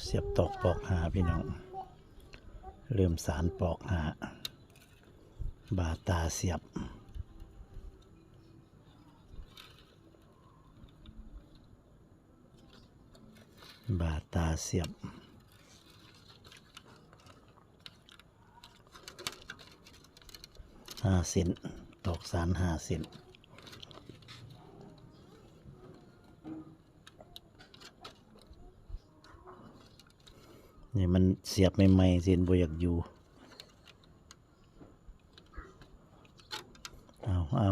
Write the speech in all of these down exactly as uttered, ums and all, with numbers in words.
เสียบตอกปอกหาพี่น้อง เริ่มสานปอกหา บาตาเสียบ บาตาเสียบ ห้าเส้น ตอกสานห้าเส้น นี่มันเสียบใหม่ๆ เส้นบ่อยากอยู่ เอาเอา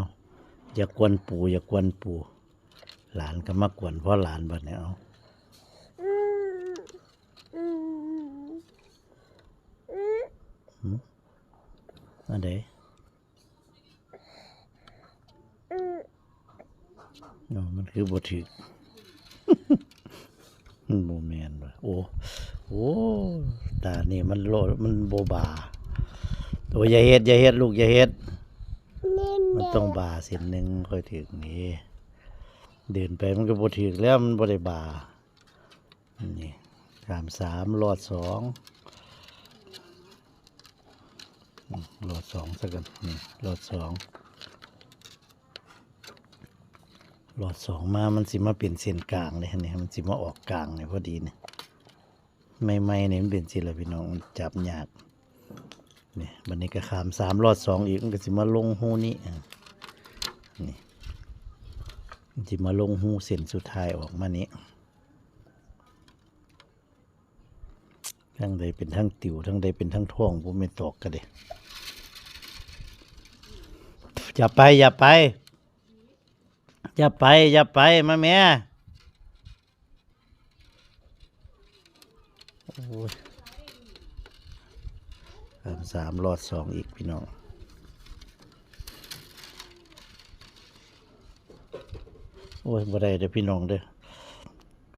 อย่ากวนปู่ อย่ากวนปู่ หลานก็มากวนพ่อหลานบัดนี้ เอา หืม อันใด เนาะ มันคือบ่ถืก มันบ่แม่นว่ะ โอ้ โอ้ ตานี่มันโลด มันบ่บา โอ้ อย่าเฮ็ด อย่าเฮ็ด ลูก อย่าเฮ็ด มันต้องบาเส้นหนึ่งค่อยถืกนี่ เดินไปมันก็บ่ถืกแล้ว มันบ่ได้บา นี่ ข้ามสาม ลอดสอง อืม ลอดสองซะกัน นี่ ลอดสอง ลอดสองมา มันสิมาเป็นเส้นกลางเลยนี่ มันสิมาออกกลางเลยพอดีนี่ ใหม่ๆ นี่มันเป็นสิละพี่น้อง มันจับยาก นี่ บัดนี้ก็ข้ามสาม ลอดสองอีก มันก็สิมาลงฮูนี่ อ่ะ นี่ มันสิมาลงฮูเส้นสุดท้ายออกมานี้ ทั้งใดเป็นทั้งติว ทั้งใดเป็นทั้งท้อง บ่แม่นตอกกะเด้ อย่าไป อย่าไป อย่าไป อย่าไป มาแม่ โอ้ย ข้ามสาม ลอดสองอีกพี่น้อง โอ้ย บ่ได้เด้อพี่น้องเด้อ